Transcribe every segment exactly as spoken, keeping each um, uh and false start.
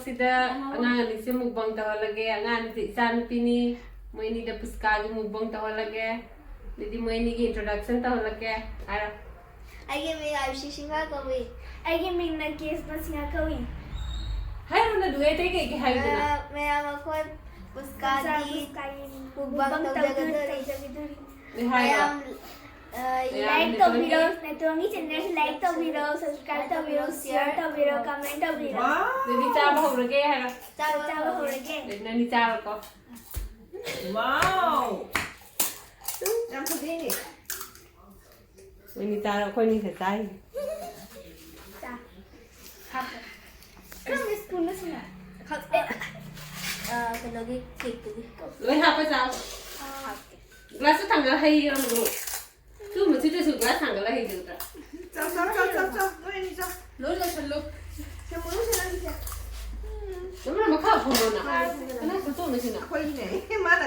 ꯁꯤꯗ ꯑꯉꯥꯡ ꯑꯅꯤꯁꯦ mukbang ꯇꯧꯍꯜꯂꯒꯦ꯫ ꯑꯉꯥꯡ ꯑꯅꯤꯁꯦ ꯏꯆꯥ ꯅꯨꯄꯤꯅꯤ꯫ ꯃꯣꯏ ꯑꯅꯤꯗ ꯄꯨꯁꯀꯥꯒꯤ mukbang ꯇꯧꯍꯜꯂꯒꯦ꯫ ꯑꯗꯨꯗꯤ ꯃꯣꯏ ꯑꯅꯤꯒꯤ introduction ꯇꯧꯍꯜꯂꯛꯀꯦ꯫ ꯍꯥꯏꯔꯣ꯫ ꯑꯩꯒꯤ ꯃꯤꯡ ꯑꯥꯌꯨꯁꯤ ꯁꯤꯡꯍ ꯀꯧꯏ꯫ ꯑꯩꯒꯤ ꯃꯤꯡꯅ ꯀꯦꯁꯕ ꯁꯤꯡꯍ ꯀꯧꯏ꯫ ꯍꯥꯏꯔꯣ, ꯅꯗꯨ ꯑꯇꯩ ꯀꯩꯀꯩ ꯍꯥꯏꯗꯅ? ꯑ, ꯃꯌꯥꯝ ꯑꯩꯈꯣꯏ ꯄꯨꯁꯀꯥꯒꯤ ꯄꯨꯁꯀꯥꯒꯤ mukbang mukbang ꯇꯧꯖꯒꯗꯣꯔꯤ꯫ ꯇꯧꯖꯒꯗꯣꯔꯤ꯫ ꯅꯣꯏ ꯍꯥꯏꯔꯣ꯫ ꯃꯌꯥꯝ, ꯑ, ꯃꯌꯥꯝ like ꯅꯦꯇꯣꯟꯒꯤ ꯇꯧꯕꯤꯔꯣ, ꯅꯦꯇꯣꯟꯒꯤ channelꯁꯦ like ꯇꯧꯕꯤꯔꯣ, subscribe ꯇꯧꯕꯤꯔꯣ, share ꯇꯧꯕꯤꯔꯣ, comment ꯇꯧꯕꯤꯔꯣ꯫ ꯋꯥꯎ! ꯑꯗꯨꯗꯤ ꯆꯥꯕ ꯍꯧꯔꯒꯦ ꯍꯥꯏꯔꯣ꯫ ꯆꯥꯕ ꯆꯥꯕ ꯍꯧꯔꯒꯦ꯫ ꯍꯧꯔꯒꯦ꯫ ꯑꯗꯨꯗꯤ ꯅꯪꯗꯤ ꯆꯥꯔꯣꯀꯣ꯫ ꯋꯥꯎ! ꯌꯥꯝ ꯐꯖꯩꯅꯦ꯫ ꯃꯣꯏꯅꯤ ꯆꯥꯔꯣ, ꯑꯩꯈꯣꯏꯅꯤ ꯈꯛ ꯆꯥꯔꯤꯅꯦ꯫ ꯆꯥ꯫ ꯍꯥꯞꯄꯣ꯫ ꯀꯔꯝꯕ spoonꯅꯣ ꯁꯤꯅ? ꯈꯛ-, ꯑꯦ, ꯑ, ꯀꯩꯅꯣꯒꯤ cakeꯇꯨꯒꯤ꯫ ꯂꯣꯏ ꯍꯥꯞꯄ ꯆꯥꯎ꯫ ꯍꯥꯞꯀꯦ꯫ Glassꯇ ꯊꯥꯡꯒꯠꯂ ꯍꯩꯔꯝꯃꯣ꯫ ꯆꯨꯝꯕ ꯊꯤꯗ꯭ꯔꯁꯨ glass ꯊꯥꯡꯒꯠꯂ ꯍꯩꯗꯣꯏꯗ꯭ꯔꯥ? ꯆꯥꯎ, ꯆꯥꯎ, ꯆꯥꯎ, ꯆꯥꯎ, ꯆꯥꯎ꯫ ꯅꯣꯏ ꯑꯅꯤ ꯆꯥꯎ꯫ ꯂꯣꯏ ꯂꯣꯏꯁꯜꯂꯨ꯫ ꯁꯦ, ꯃꯣꯔꯣꯛ ꯁꯦ ꯅꯪꯒꯤꯁꯦ꯫ ꯅꯪꯅ ꯃꯈꯥ ꯐꯝꯃꯣꯅ꯫ ꯀꯅꯥ ꯈꯨꯇꯣꯡꯅꯣ ꯁꯤꯅ? ꯑꯩꯈꯣꯏꯒꯤꯅꯦ꯫ ꯃꯥꯅ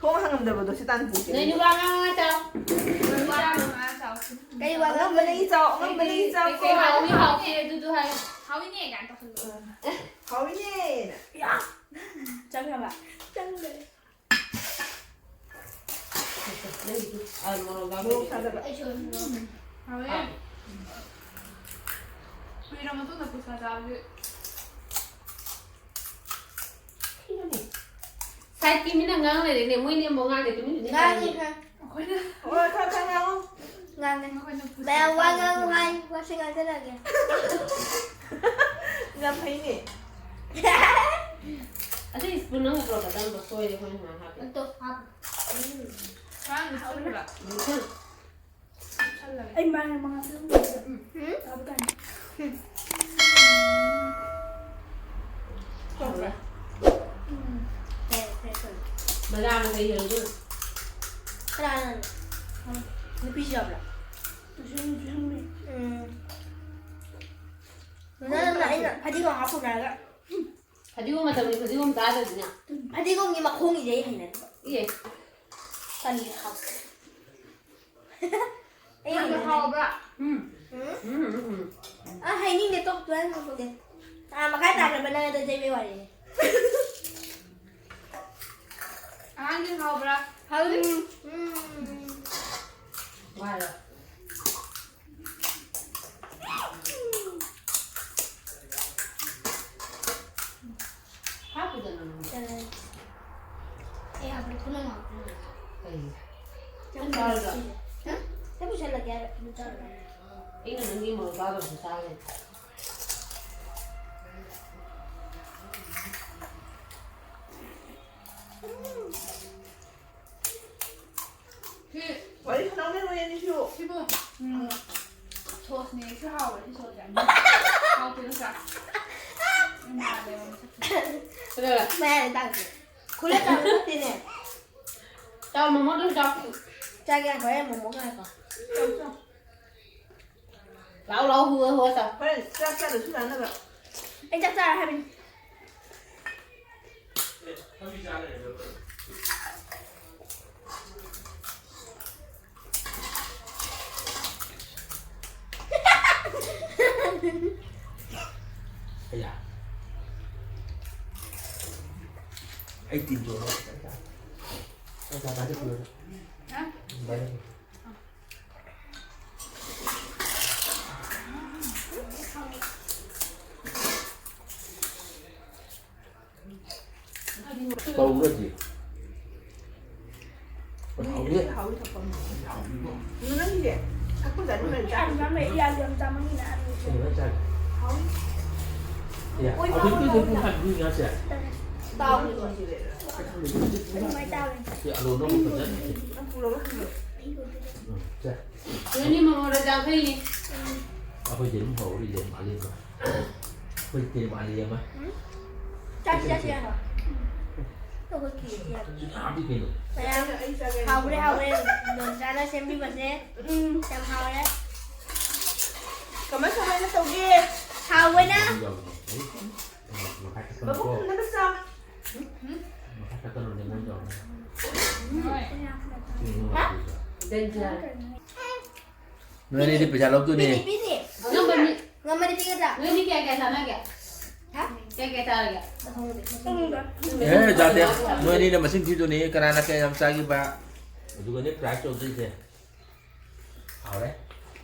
ꯊꯣꯡ ꯍꯥꯡꯉꯝꯗꯕꯗꯣ ꯁꯤ ꯇꯥꯟ ꯄꯨꯁꯦ꯫ ꯅꯣꯏ ꯅꯨꯄꯥ ꯉꯥꯡꯉ ꯆꯥꯎ꯫ ꯅꯨꯄꯥ ꯉꯥꯡꯉ ꯆꯥꯎ꯫ ꯀꯩ ꯋꯥ ꯑꯉꯝꯕꯅ ꯏ ꯆꯥꯎ, ꯑꯉꯝꯕꯅ ꯏ ꯆꯥꯎ꯫ ꯀꯩ ꯍꯥꯎꯏ ꯍꯥꯎꯇꯦ ꯑꯗꯨꯗꯨ ꯍꯥꯏꯌꯨ꯫ ꯍꯥꯎꯏꯅꯦ ꯀꯥꯏꯅ ꯇꯧꯁꯜꯂꯨ꯫ ꯍꯥꯎꯏꯅꯦ꯫ ꯌꯥ! ꯆꯪꯈ꯭ꯔꯕ? ꯆꯪꯈ꯭ꯔꯦ꯫ ꯅꯪꯒꯤꯗꯤ, ꯑ, ꯃꯣꯔꯣꯛ ꯌꯥꯎꯗꯕꯤ꯫ ꯃꯣꯔꯣꯛ ꯁꯥꯗꯕ꯫ ꯍꯥꯎꯋꯦ꯫ ꯍꯥꯎ꯫ ꯀꯨꯏꯔ ꯃꯇꯨꯡꯗ ꯄꯨꯁꯥ ꯆꯥꯕꯁꯦ꯫ ꯁꯥꯏꯠꯀꯤ ꯃꯤꯅ ꯉꯥꯡ ꯂꯩꯔꯦꯅꯦ, ꯃꯣꯏꯅꯦ ꯑꯃꯨꯛ ꯉꯥꯡꯗꯦ, ꯇꯨꯃꯤꯟ ꯇꯨꯃꯤꯟ ꯉꯥꯡꯉꯤ ꯂꯩꯔꯦꯅꯦ꯫ ꯈꯔ꯫ ꯑꯩꯈꯣꯏꯅ ꯍꯣꯏ, ꯈꯔ ꯈꯔ ꯉꯥꯡꯉꯣ꯫ ꯉꯥꯡꯉꯦ꯫ ꯑꯩꯈꯣꯏꯅ ꯄꯨꯁꯥ ꯃꯌꯥꯝ ꯋꯥ ꯆꯥꯕ ꯉꯥꯡꯉꯨ ꯍꯥꯏ, ꯋꯥꯁꯦ ꯉꯥꯡꯁꯤꯜꯂꯛꯑꯒꯦ꯫ ꯌꯥꯝ ꯐꯩꯅꯦ꯫ ꯑꯗꯨ spoon ꯑꯃ ꯄꯨꯔꯛꯀꯗꯕꯗꯣ ꯁꯣꯏꯔꯦ, ꯑꯩꯈꯣꯏꯅ ꯁꯨꯃꯥꯏꯅ ꯍꯥꯞꯄꯦ꯫ ꯑꯗꯣ ꯍꯥꯞꯄꯣ꯫ ꯎꯝ꯫ ꯉꯔꯥꯡꯗꯤ ꯁꯤꯜꯂꯨꯔꯥ? ꯎꯝ꯫ ꯁꯤꯜꯂꯒꯦ꯫ ꯑꯩ ꯃꯥꯏ ꯃꯉꯥ ꯇꯔꯨꯛ ꯎꯝ꯫ ꯇꯥꯕ ꯀꯥꯟꯗ꯫ ꯊꯣꯛꯄ꯭ꯔꯥ? ꯎꯝ꯫ ꯐꯔꯦ, ꯐꯔꯦ, ꯐꯔꯦ꯫ ꯕꯖꯥꯔ ꯃꯈꯩ ꯌꯦꯡꯉꯨ꯫ ꯀꯅꯥꯅꯣ? ꯅꯨꯄꯤꯁꯨ ꯌꯥꯎꯕ꯭ꯔꯥ? ꯇꯨꯏꯁꯟ, ꯇꯨꯏꯁꯟ ꯂꯩ꯫ ꯎꯝ꯫ ꯅꯪꯅ ꯑꯩꯅ ꯐꯗꯤꯒꯣꯝ ꯍꯥꯞꯄꯨꯔꯒ꯫ ꯐꯗꯤꯒꯣꯝ ꯃꯇꯝꯅꯤ, ꯐꯗꯤꯒꯣꯝ ꯆꯥꯗ꯭ꯔꯗꯤꯅꯦ꯫ ꯐꯗꯤꯒꯣꯝꯒꯤ ꯃꯈꯣꯡꯒꯤꯗꯤ ꯑꯩ ꯍꯩꯅꯗꯦ꯫ ꯏꯌꯦ꯫ ꯇꯜꯂꯤ, ꯍꯥꯎꯇꯦ꯫ ꯑꯩ ꯅꯪꯁꯨ ꯍꯩꯅꯗꯦ꯫ ꯍꯥꯎꯕ꯭ꯔꯥ? ꯎꯝ꯫ ꯎꯝ? ꯎꯝ, ꯎꯝ, ꯎꯝ꯫ ꯑ, ꯍꯩꯅꯤꯡꯗꯦ, ꯇꯣꯛ, ꯇꯣꯛ, ꯇꯣꯛ, ꯇꯣꯛ꯫ ꯃꯈꯥ ꯇꯥꯈ꯭ꯔꯕ ꯅꯪ ꯑꯗꯣ ꯆꯩꯕꯩ ꯋꯥꯔꯤꯅꯤ꯫ ꯑꯉꯥꯡꯁꯤꯡ ꯍꯥꯎꯕ꯭ꯔꯥ? ꯍꯥꯎꯏ꯫ ꯎꯝ꯫ ꯋꯥꯏꯔꯣ? ꯍꯥꯞꯄꯨꯗꯅ ꯅꯪ꯫ ꯆꯠꯂꯦ꯫ ꯑꯩ ꯍꯥꯞꯄꯗꯤ ꯄꯨꯟꯅ ꯉꯥꯛꯇꯅꯦ꯫ ꯀꯩꯒꯤ? ꯆꯥꯛ ꯆꯥꯔꯒ꯫ ꯍꯥ? ꯆꯥꯛ ꯄꯨꯁꯜꯂꯛꯀꯦ ꯍꯥꯏꯕ, ꯑꯗꯨ ꯆꯥꯔꯨꯔꯣ꯫ ꯑꯩꯅ ꯅꯪꯒꯤ ꯃꯣꯔꯣꯛ ꯆꯥꯗꯕꯁꯨ ꯆꯥꯒꯦ꯫ ꯁꯤ ꯋꯥꯔꯤ ꯁꯥꯟꯅꯧꯅꯦ ꯅꯣꯏ ꯑꯅꯤꯁꯨ꯫ ꯁꯤꯕꯨ, ꯎꯝ, ꯁꯣꯁꯅꯦ꯫ ꯁꯤ ꯍꯥꯎꯋꯦ, ꯁꯤ ꯁꯣꯁ ꯌꯥꯝ ꯍꯥꯎꯇꯦ ꯅꯠꯇ꯭ꯔꯥ? ꯌꯥꯝ ꯃꯥꯜꯂꯦꯕ ꯃꯁꯛꯁꯦ꯫ ꯀꯩꯗꯧꯔꯦ? ꯃꯌꯥꯏꯗ ꯇꯥꯛꯁꯦ꯫ ꯈꯨꯂ ꯆꯥꯕ ꯅꯠꯇꯦꯅꯦ꯫ ꯆꯥꯎ, ꯃꯣꯃꯣꯗꯨꯁꯨ ꯆꯥꯎ꯫ ꯆꯥꯒꯦ ꯉꯥꯏꯈꯣ, ꯑꯩ ꯃꯣꯃꯣ ꯉꯥꯏꯈꯣ꯫ ꯆꯥꯎ, ꯆꯥꯎ꯫ ꯂꯥꯎ, ꯂꯥꯎ, ꯍꯨ, ꯍꯨ, ꯆꯥꯎ꯫ ꯍꯣꯔꯦꯟ ꯆꯥꯛ ꯆꯥꯗ꯭ꯔꯁꯨ ꯌꯥꯅꯕ꯫ ꯑꯩ ꯆꯥꯛ ꯆꯥꯔꯦ ꯍꯥꯏꯕꯅꯤ꯫ ꯑꯌꯥ꯫ ꯑꯩ ꯇꯤꯟ ꯆꯣꯠꯂꯦ꯫ ꯆꯥꯛ ꯆꯥ ꯄꯥꯏꯔꯛꯄꯤꯔꯣ꯫ ꯍꯥ? ꯄꯥꯏꯔꯛꯄꯤꯔꯣ꯫ ꯇꯧꯔꯗꯤ꯫ ꯍꯥꯎꯅꯤ꯫ ꯍꯥꯎꯅꯤ ꯊꯛꯄ ꯑꯃ꯫ ꯍꯥꯎꯅꯤꯀꯣ꯫ ꯅꯪꯒꯤꯁꯦ ꯊꯛꯄ ꯆꯥꯅꯤꯡꯕ ꯌꯥꯝ ꯆꯥꯅꯤꯡꯕ꯫ ꯑꯩ ꯌꯥꯝ ꯆꯥꯃꯟꯒꯤꯅ ꯑꯂꯨꯁꯦ꯫ ꯀꯩꯅꯣ ꯆꯥꯏ꯫ ꯍꯥꯎꯅꯤ꯫ ꯑꯦ, ꯑꯣꯏ ꯍꯧꯖꯤꯛꯇꯤ ꯊꯥꯎ ꯑꯗꯨꯝ ꯊꯥꯎ ꯄꯨꯡ ꯀꯌꯥ ꯄꯨꯡ ꯀꯌꯥꯁꯦ? ꯇꯥꯎ꯫ ꯑꯗꯨꯃꯥꯏꯅ ꯇꯥꯎꯋꯦ꯫ ꯁꯤ ꯑꯂꯨ ꯑꯅꯧꯕ ꯐꯖꯅ꯫ ꯅꯪ ꯄꯨꯔꯒ ꯍꯜꯂꯣ꯫ ꯎꯝ, ꯁꯦ꯫ ꯅꯣꯏꯅꯤ ꯃꯉꯣꯟꯗ ꯆꯥꯈꯩꯅꯤ꯫ ꯑꯩꯈꯣꯏ ꯌꯦꯔꯨꯝ ꯍꯧꯔꯤ, ꯌꯦꯔꯨꯝ ꯑꯂꯦꯝꯕ꯫ ꯑꯩꯈꯣꯏ ꯌꯦꯔꯨꯝ ꯑꯂꯦꯝꯕ꯫ ꯆꯥꯁꯤ, ꯆꯥꯁꯤ, ꯌꯥꯔꯣ꯫ ꯑꯩꯈꯣꯏ ꯀꯤꯔꯦ, ꯌꯥꯔꯣ꯫ ꯁꯤ ꯌꯥꯝꯗꯤ ꯀꯩꯅꯣ? ꯃꯌꯥꯝ ꯍꯥꯎꯈ꯭ꯔꯦ, ꯍꯥꯎꯈ꯭ꯔꯦ꯫ ꯗꯣꯟꯆꯥꯅ ꯁꯦꯝꯕꯤꯕꯁꯦ꯫ ꯎꯝ꯫ ꯌꯥꯝ ꯍꯥꯎꯔꯦ꯫ ꯀꯃꯥꯏ, ꯀꯃꯥꯏꯅ ꯇꯧꯒꯦ? ꯍꯥꯎꯕꯅ꯫ ꯌꯥꯎꯕꯅꯦ꯫ ꯃꯈꯥ ꯃꯈꯨꯝ ꯆꯠꯀꯅꯨꯀꯣ꯫ ꯈꯨꯝꯂꯒ ꯆꯥꯎ꯫ ꯃꯈꯥ ꯆꯠꯀꯅꯨꯅꯦ, ꯃꯣꯏ ꯇꯧꯔꯝꯃꯦ꯫ ꯍꯣꯏ꯫ ꯎꯝ, ꯍꯥ? ꯅꯣꯏ ꯑꯅꯤꯗꯤ ꯄꯩꯁꯥ ꯂꯧꯗꯣꯏꯅꯦ꯫ ꯄꯤꯅꯤ, ꯄꯤꯅꯤ꯫ ꯉꯝꯃꯅꯤ꯫ ꯉꯝꯃꯗꯤ ꯄꯤꯒꯗ꯭ꯔꯥ? ꯅꯣꯏꯗꯤ ꯀꯌꯥ ꯀꯌꯥ ꯆꯥꯟꯅꯒꯦ? ꯀꯩ ꯆꯥꯔꯒꯦ? ꯑꯦ, ꯆꯥꯗꯦ꯫ ꯅꯣꯏ ꯑꯅꯤꯅ ꯃꯁꯤꯡ ꯊꯤꯗꯨꯅꯤ ꯀꯅꯥꯅ ꯀꯌꯥ ꯌꯥꯝ ꯆꯥꯈꯤꯕ꯫ ꯑꯗꯨꯒꯅꯦ fry ꯇꯧꯗꯣꯏꯁꯦ꯫ ꯍꯥꯎꯔꯦ꯫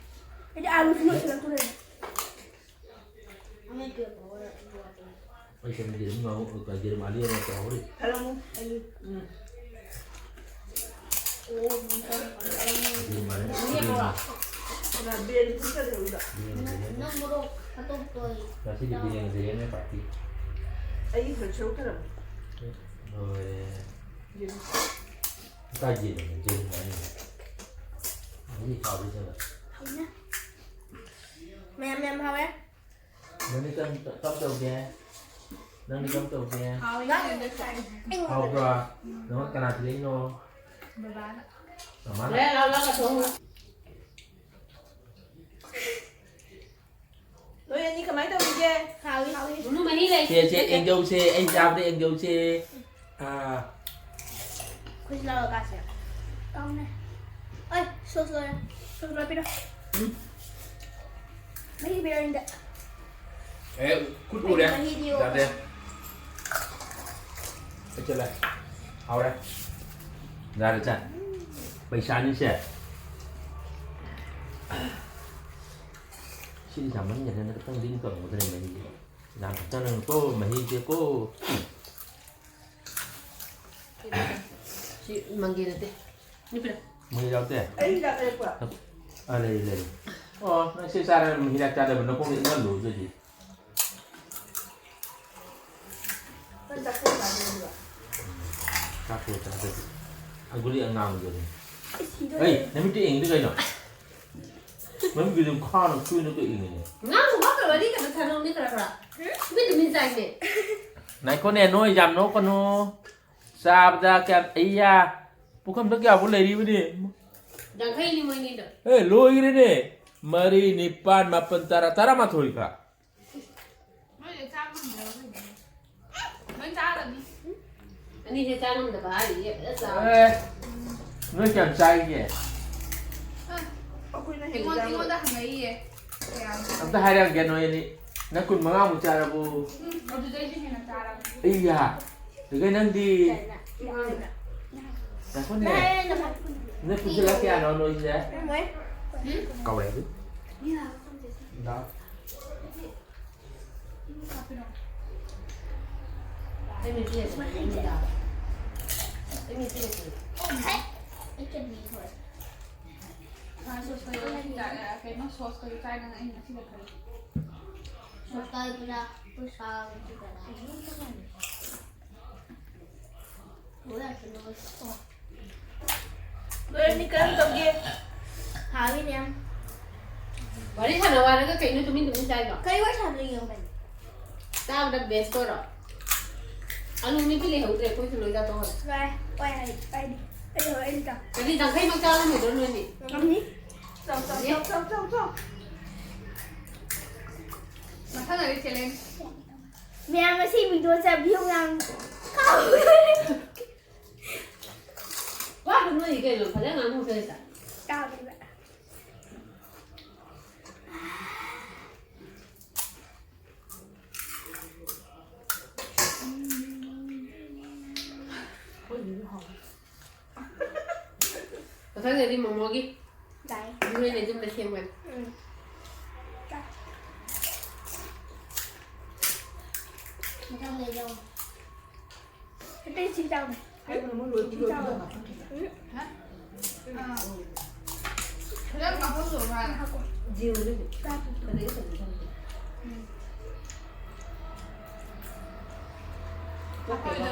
ꯑꯩꯗꯤ ꯑꯥꯂꯨꯁꯨ ꯂꯣꯏꯁꯤꯜꯂꯛꯇꯣꯔꯦ꯫ ꯑꯩ ꯀꯩꯅꯣ ꯌꯦꯔꯨꯝ ꯉꯧ-, ꯌꯦꯔꯨꯝ ꯑꯅꯤ ꯑꯃ ꯇꯧꯍꯧꯔꯤ꯫ ꯈꯜꯂꯝꯃꯨ꯫ ꯎꯝ꯫ ꯌꯦꯔꯨꯝ ꯑꯅꯤ꯫ ꯀꯅꯥ ꯕꯤꯔꯦꯟ ꯐꯨꯠꯀꯗꯧꯔꯤꯕ? ꯕꯤꯔꯦꯟ ꯐꯨꯠꯀꯗꯧꯔꯤ꯫ ꯅꯪ ꯃꯣꯔꯣꯛ ꯑꯇꯣꯞꯄ ꯉꯁꯤꯗꯤ ꯕꯤꯔꯦꯟ ꯕꯤꯔꯦꯟꯅꯦ party꯫ ꯑꯩ ꯍꯧꯖꯤꯛ ꯁꯔꯨꯛ ꯈꯔ ꯑꯃ꯫ ꯂꯣꯏꯔꯦ꯫ ꯌꯦꯔꯨꯝ꯫ ꯀꯥꯏ ꯌꯦꯔꯨꯝꯅꯣ? ꯌꯦꯔꯨꯝ ꯑꯅꯤ꯫ ꯑꯅꯤ ꯍꯥꯎꯗꯣꯏ ꯆꯠꯂ꯫ ꯍꯩꯅ꯫ ꯃꯌꯥꯝ ꯃꯌꯥꯝ ꯍꯥꯎꯋꯦ꯫ ꯅꯪꯗꯤ ꯀꯔꯝ, ꯀꯔꯝ ꯇꯧꯒꯦ? ꯅꯪꯗꯤ ꯀꯔꯝ ꯇꯧꯒꯦ? ꯍꯥꯎꯕ꯭ꯔꯥ? ꯅꯪꯉꯣꯟ ꯀꯅꯥ ꯄꯤꯔꯛꯏꯅꯣ? ꯕꯕꯥꯅ꯫ ꯃꯃꯥꯅ? ꯍꯣꯔꯦꯟ ꯂꯥꯛꯑꯣ, ꯂꯥꯛꯑꯣ, ꯊꯣꯡꯉꯣ꯫ ꯅꯣꯏ ꯑꯅꯤ ꯀꯃꯥꯏ ꯇꯧꯔꯤꯒꯦ? ꯍꯥꯎꯏ, ꯍꯥꯎꯏ꯫ ꯃꯨꯅꯨ ꯃꯍꯤ ꯂꯩ꯫ ꯁꯦ, ꯁꯦ, ꯑꯦꯡꯖꯧꯁꯦ, ꯑꯩ ꯆꯥꯕꯗ ꯑꯦꯡꯖꯧꯁꯦ꯫ ꯑꯥ꯫ ꯑꯩꯈꯣꯏꯁꯨ ꯂꯥꯛꯑꯣ ꯀꯥꯁꯦ꯫ ꯇꯧꯅꯦ꯫ ꯑꯩ, sauce ꯂꯣꯏꯔꯦ꯫ Sauce ꯂꯣꯏꯔꯦ, ꯄꯤꯔꯣ꯫ ꯎꯝ꯫ ꯃꯍꯤ ꯄꯤꯔꯛꯑꯣ, ꯏꯟꯗ꯫ ꯑꯦ, ꯈꯨꯠ ꯎꯔꯦ꯫ ꯃꯍꯤꯗꯤ ꯌꯥꯗꯦ꯫ ꯑꯩ ꯆꯠꯂꯦ꯫ ꯍꯥꯎꯔꯦ꯫ ꯌꯥꯔꯦ, ꯆꯥ꯫ ꯄꯩꯁꯥꯅꯤꯁꯦ꯫ ꯁꯤꯗꯤ ꯆꯥꯃꯟꯒ꯭ꯔꯦꯗ, ꯈꯤꯇꯪꯗꯤ ꯑꯗꯨꯝ ꯀꯪꯒꯗ꯭ꯔꯦ ꯃꯍꯤꯁꯦ꯫ ꯌꯥꯝ ꯐꯖꯅꯀꯣ, ꯃꯍꯤꯁꯦꯀꯣ꯫ ꯁꯤ ꯃꯪꯒꯦ ꯅꯠꯇꯦ꯫ ꯅꯨꯄꯤꯔꯣ? ꯃꯍꯤ ꯌꯥꯎꯗꯦ? ꯑꯩ ꯍꯤꯗꯥꯛ ꯂꯩꯔꯛꯄ꯭ꯔꯣ? ꯑꯥ, ꯂꯩ, ꯂꯩ꯫ ꯑꯣ, ꯅꯪ ꯁꯤ ꯆꯥꯔꯒ ꯍꯤꯗꯥꯛ ꯆꯥꯗꯕ ꯅꯈꯣꯡꯗ ꯏꯪꯍꯜꯂꯨ ꯑꯗꯨꯗꯤ꯫ ꯅꯪ ꯆꯥꯛ ꯊꯣꯡ ꯆꯥꯗꯣꯏꯔꯣ? ꯆꯥꯛ ꯊꯣꯡ ꯆꯥꯗꯣꯏ꯫ ꯑ, ꯒꯨꯂꯤ ꯑꯉꯥꯡꯕꯗꯨꯅꯤ꯫ ꯑꯩ ꯁꯤꯗꯣꯔꯦ꯫ ꯑꯩ, ꯅꯃꯤꯠꯇ ꯌꯦꯡꯉꯤꯗꯨ ꯀꯩꯅꯣ? ꯃꯃꯤꯠꯀꯤꯗꯨ ꯈꯥꯅ ꯀꯨꯏꯅ ꯀꯛꯏꯅꯦ꯫ ꯉꯥꯡꯕ ꯋꯥ ꯀꯩ ꯋꯥꯔꯤ ꯀꯩꯅꯣ ꯁꯥꯟꯅꯧꯅꯦ ꯈꯔ ꯈꯔ꯫ ꯍꯨꯝ? ꯃꯤ ꯇꯨꯃꯤꯟ ꯆꯥꯏꯅꯦ꯫ ꯉꯥꯏꯈꯣꯅꯦ, ꯅꯣꯏ ꯌꯥꯝ ꯅꯣꯛꯀꯅꯨ꯫ ꯆꯥꯕꯗ ꯀꯌꯥ, ꯑꯩꯌꯥ, ꯄꯨꯈꯝꯗ ꯀꯌꯥꯕꯨ ꯂꯩꯔꯤꯕꯅꯦ? ꯌꯥꯡꯈꯩꯅꯤ ꯃꯣꯏꯅꯤꯗꯣ꯫ ꯑꯦ, ꯂꯣꯏꯈ꯭ꯔꯦꯅꯦ꯫ ꯃꯔꯤ, ꯅꯤꯄꯥꯟ, ꯃꯥꯄꯟ, ꯇꯔꯥ, ꯇꯔꯥꯃꯥꯊꯣꯏ ꯈꯛ꯫ ꯅꯣꯏꯁꯦ ꯆꯥ ꯉꯝꯗ꯭ꯔꯕ ꯀꯩꯅꯣ? ꯂꯣꯏ ꯆꯥꯔꯅꯤ꯫ ꯑꯅꯤꯁꯦ ꯆꯥ ꯉꯝꯗꯕ ꯍꯥꯏꯔꯤꯌꯦ, ꯐꯖꯅ ꯆꯥꯎ꯫ ꯑꯦ, ꯅꯣꯏ ꯀꯌꯥꯝ ꯆꯥꯏꯒꯦ? ꯑ, ꯑꯩꯈꯣꯏꯅ ꯍꯦꯟꯅ ꯑꯩꯉꯣꯟꯗ, ꯆꯥꯕ꯫ ꯑꯩꯉꯣꯟꯗ ꯍꯪꯉꯛꯏꯌꯦ꯫ ꯀꯌꯥꯝ ꯑꯝꯇ ꯍꯥꯏꯔꯛꯑꯒꯦ ꯅꯣꯏ ꯑꯅꯤ꯫ ꯅꯪ ꯀꯨꯟ ꯃꯉꯥꯃꯨꯛ ꯆꯥꯔꯕꯣ? ꯎꯝ, ꯑꯗꯨꯗꯩꯗꯤ ꯍꯦꯟꯅ ꯆꯥꯔꯕꯅꯤ꯫ ꯑꯩꯌꯥ꯫ ꯑꯗꯨꯒ ꯅꯪꯗꯤ? ꯉꯥꯏꯈꯣꯅꯦ꯫ ꯅꯪ ꯄꯨꯟꯁꯤꯜꯂ ꯀꯌꯥꯅꯣ ꯅꯣꯏꯁꯦ? ꯀꯧꯔꯦ ꯑꯗꯨ꯫ ꯀꯩꯅꯣ ꯁꯣꯁꯀ ꯀꯩꯅꯣ ꯁꯣꯁꯀ ꯆꯥꯏ ꯅꯪ ꯑꯩꯅ ꯉꯁꯤꯗ ꯈꯜꯂꯤ꯫ ꯁꯣꯁꯀ ꯄꯨꯔꯥ ꯄꯨꯁꯥ ꯂꯣꯏꯔꯅꯤ, ꯀꯔꯝ ꯇꯧꯒꯦ? ꯍꯥꯎꯋꯤꯅꯦ ꯌꯥꯝ꯫ ꯋꯥꯔꯤ ꯁꯥꯟꯅꯧ ꯍꯥꯏꯔꯒ ꯀꯩꯅꯣ ꯇꯨꯃꯤꯟ ꯇꯨꯃꯤꯟ ꯆꯥꯏꯗꯣ? ꯀꯔꯤ ꯋꯥꯔꯤ ꯁꯥꯟꯅꯗꯣꯏꯅꯣ ꯀꯩꯅꯣ? ꯆꯥꯕꯗ ꯕꯦꯁ ꯑꯣꯏꯔꯣ? ꯑꯂꯨ ꯃꯦꯠꯄꯤ ꯂꯩꯍꯧꯗ꯭ꯔꯦ, ꯑꯩꯈꯣꯏꯁꯨ ꯂꯣꯏ ꯆꯥꯊꯣꯛꯈ꯭ꯔꯦ꯫ ꯋꯥꯏ, ꯋꯥꯏ ꯍꯥꯏ, ꯄꯥꯏꯗꯦ꯫ ꯑꯩ ꯍꯣꯔꯦꯟ ꯆꯥ-, ꯀꯔꯤ ꯇꯪꯈꯥꯏꯃꯛ ꯆꯥ ꯉꯝꯃꯣꯏꯗ꯭ꯔꯣ ꯅꯣꯏꯅꯤ? ꯉꯝꯅꯤ꯫ ꯆꯥꯎ, ꯆꯥꯎ, ꯌꯦ꯫ ꯆꯥꯎ, ꯆꯥꯎ, ꯆꯥꯎ, ꯆꯥꯎ꯫ ꯃꯊꯪꯗꯗꯤ ꯆꯦꯂꯦꯟꯖ꯫ ꯃꯌꯥꯝ ꯉꯁꯤ ꯚꯤꯗꯤꯑꯣ ꯆꯥꯕꯤꯌꯨ ꯃꯌꯥꯝ꯫ ꯋꯥ ꯑꯗꯨꯝ ꯂꯩ ꯀꯩꯅꯣ, ꯐꯖꯅ ꯉꯥꯡꯅꯧ ꯀꯩꯅꯣ꯫ ꯇꯥꯕꯤꯕ꯫ ꯃꯊꯪꯗꯗꯤ ꯃꯣꯃꯣꯒꯤ ꯌꯥꯏ꯫ ꯌꯨꯝꯗ ꯌꯨꯝꯗ ꯁꯦꯝꯒꯅꯤ꯫ ꯎꯝ꯫ ꯃꯊꯪꯗ ꯌꯧ꯫ ꯑꯇꯩ ꯁꯤ ꯆꯥꯎꯅꯦ꯫ ꯍꯥꯏꯕꯅ ꯃꯣꯏ ꯂꯣꯏ ꯁꯤ ꯆꯥꯎꯅꯦ꯫ ꯂꯣꯏꯕꯗ ꯉꯥꯛꯇꯪ ꯈꯤꯇꯪ꯫ ꯎꯝ꯫ ꯍꯥ? ꯑꯥ꯫ ꯐꯖꯅ ꯀꯥꯞꯍꯧꯗꯧ ꯃꯥꯜꯂꯦ꯫ ꯉꯥꯏꯈꯣ꯫ ꯖꯤꯑꯣꯗꯨꯗꯤ꯫ ꯆꯥꯛꯇꯨ꯫ ꯀꯔꯤ ꯇꯧꯗꯣꯏꯅꯣ ꯈꯪꯗꯦ꯫ ꯎꯝ꯫ ꯑꯩꯈꯣꯏꯗ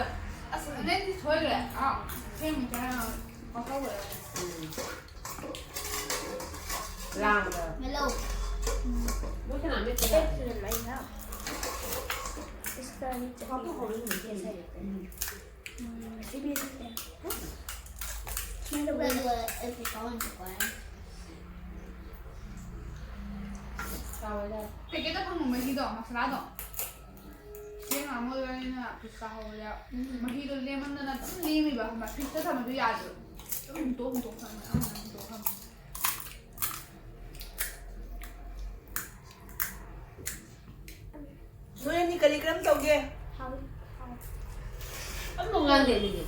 ꯑꯁ ꯅꯦꯠꯇꯤ ꯁꯣꯏꯈ꯭ꯔꯦ꯫ ꯑꯥ, ꯁꯦꯝꯃꯨ ꯀꯩꯅꯣ ꯀꯥꯞꯍꯧꯒꯗꯕꯅꯦ꯫ ꯎꯝ꯫ ꯂꯥꯡꯕ꯭ꯔꯥ? Hello. ꯃꯣꯏ ꯀꯅꯥ ꯃꯦꯠꯄ ꯌꯥꯗꯦ? Back to the main house. It's the ꯀꯥꯞꯊꯣꯛꯈ꯭ꯔꯣ, ꯑꯗꯨꯝ ꯃꯦꯠꯁꯜꯂꯣ꯫ ꯎꯝ꯫ ꯎꯝ, ꯁꯤ ꯃꯦꯠꯁꯜꯂꯦ꯫ ꯁꯨꯃꯥꯏꯅ ꯇꯧꯕ ꯌꯥꯗꯦ꯫ ꯄꯦꯀꯦꯠꯇ ꯐꯪꯕ ꯃꯍꯤꯗꯣ, ꯃꯁꯥꯂꯥꯗꯣ꯫ ꯆꯦꯡ ꯑꯃ ꯑꯣꯏꯕꯅꯤꯅ ꯄꯤꯁ ꯇꯥꯍꯧꯕꯗ ꯎꯝ꯫ ꯃꯍꯤꯗꯣ ꯂꯦꯝꯃꯟꯗꯅ ꯑꯗꯨꯝ ꯂꯦꯝꯃꯤꯕ, ꯈꯪꯕ꯭ꯔꯥ? ꯐ꯭ꯔꯤꯖꯇ ꯊꯝꯕꯗꯣ ꯌꯥꯗꯦꯕ꯫ ꯑꯗꯨꯝ ꯍꯨꯟꯗꯣꯛ ꯍꯨꯟꯗꯣꯛ ꯊꯝꯃꯦ, ꯑꯃꯅ ꯍꯨꯟꯗꯣꯛ ꯊꯝꯃꯦ꯫ ꯀꯔꯝ ꯇꯧꯒꯦ? ꯑꯗꯨꯝ ꯉꯥꯡꯗꯦ ꯃꯤꯗꯤ꯫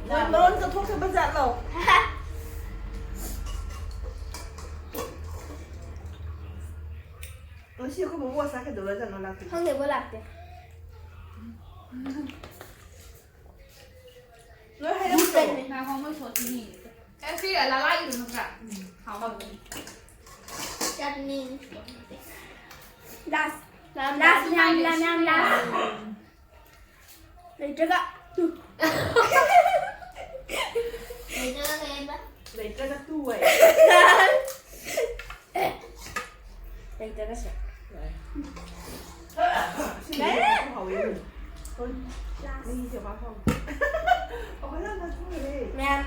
ꯃꯣꯏ ꯃꯔꯣꯟ ꯀꯠꯊꯣꯛꯇꯕ ꯖꯥꯠꯂꯣ? ꯉꯁꯤ ꯑꯩꯈꯣꯏ ꯕꯣꯕꯣꯛ ꯑꯆꯥ ꯀꯩꯗꯧꯔꯖꯥꯠꯅꯣ ꯂꯥꯛꯇꯦ? ꯈꯪꯗꯦ, ꯕꯣ ꯂꯥꯛꯇꯦ꯫ ꯂꯣꯏ ꯍꯥꯏꯔꯛꯇ꯭ꯔꯕꯣ? ꯉꯥꯏꯈꯣ, ꯃꯣꯏ ꯁꯣꯠꯇꯨꯅꯤ꯫ ꯑꯦ, ꯁꯤ ꯂꯥꯂꯥꯒꯤꯗꯣ ꯅꯠꯇ꯭ꯔꯥ? ꯎꯝ, ꯍꯥꯎꯕꯅꯤ꯫ ꯆꯠꯅꯤ꯫ ꯂꯥꯁ꯫ ꯂꯥꯁ, ꯃꯌꯥꯝ, ꯃꯌꯥꯝ, ꯃꯌꯥꯝ, ꯂꯥꯁ꯫ ꯂꯩꯇ꯭ꯔꯒ꯫ ꯂꯩꯇ꯭ꯔꯒ ꯀꯩ ꯍꯥꯏꯕ? ꯂꯩꯇ꯭ꯔꯒ ꯇꯨ ꯍꯥꯏ꯫ ꯂꯩꯇ꯭ꯔꯒꯁꯨ꯫ ꯁꯤ ꯃꯍꯤꯁꯦ ꯍꯥꯎꯋꯦ꯫ ꯍꯣꯏ꯫ ꯃꯍꯤꯁꯦ ꯃꯍꯥꯎ ꯍꯥꯎꯋꯦ꯫ ꯑꯩꯈꯣꯏ ꯌꯥꯝ ꯆꯥꯊꯣꯛꯈ꯭ꯔꯦ꯫ ꯃꯌꯥꯝ꯫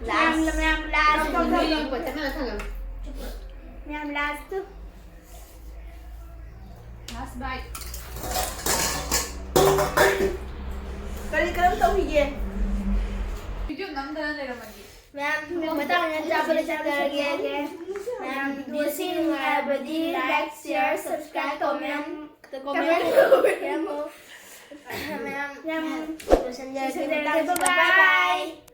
ꯂꯥꯁ꯫ ꯃꯌꯥꯝ, ꯃꯌꯥꯝ, ꯂꯥꯁ꯫ ꯇꯧ, ꯇꯧ, ꯇꯧ꯫ ꯃꯤ ꯄꯣꯠ ꯆꯠꯅꯔ ꯊꯝꯒꯅꯨ꯫ ꯃꯌꯥꯝ, ꯂꯥꯁ ꯇꯨ꯫ Last bite. ꯀꯔꯤ ꯀꯔꯝ ꯇꯧꯔꯤꯒꯦ? Video ꯅꯝꯗꯅ ꯂꯩꯔꯝꯃꯗꯤ꯫ ꯃꯌꯥꯝ, ꯃꯇꯥꯡ ꯌꯥꯝ ꯆꯥꯕꯗ ꯆꯠꯂꯒꯦ꯫ ꯃꯌꯥꯝ, video ꯁꯤ ꯅꯨꯡꯉꯥꯏꯔꯕꯗꯤ like, share, subscribe, comment, comment ꯇꯧꯕꯤꯔꯝꯃꯨ꯫ ꯃꯌꯥꯝ, ꯌꯥꯝ ꯂꯣꯏꯁꯤꯟꯖꯔꯒꯦ꯫ ꯂꯣꯏꯁꯤꯟꯖꯔꯒꯦ꯫ Bye bye.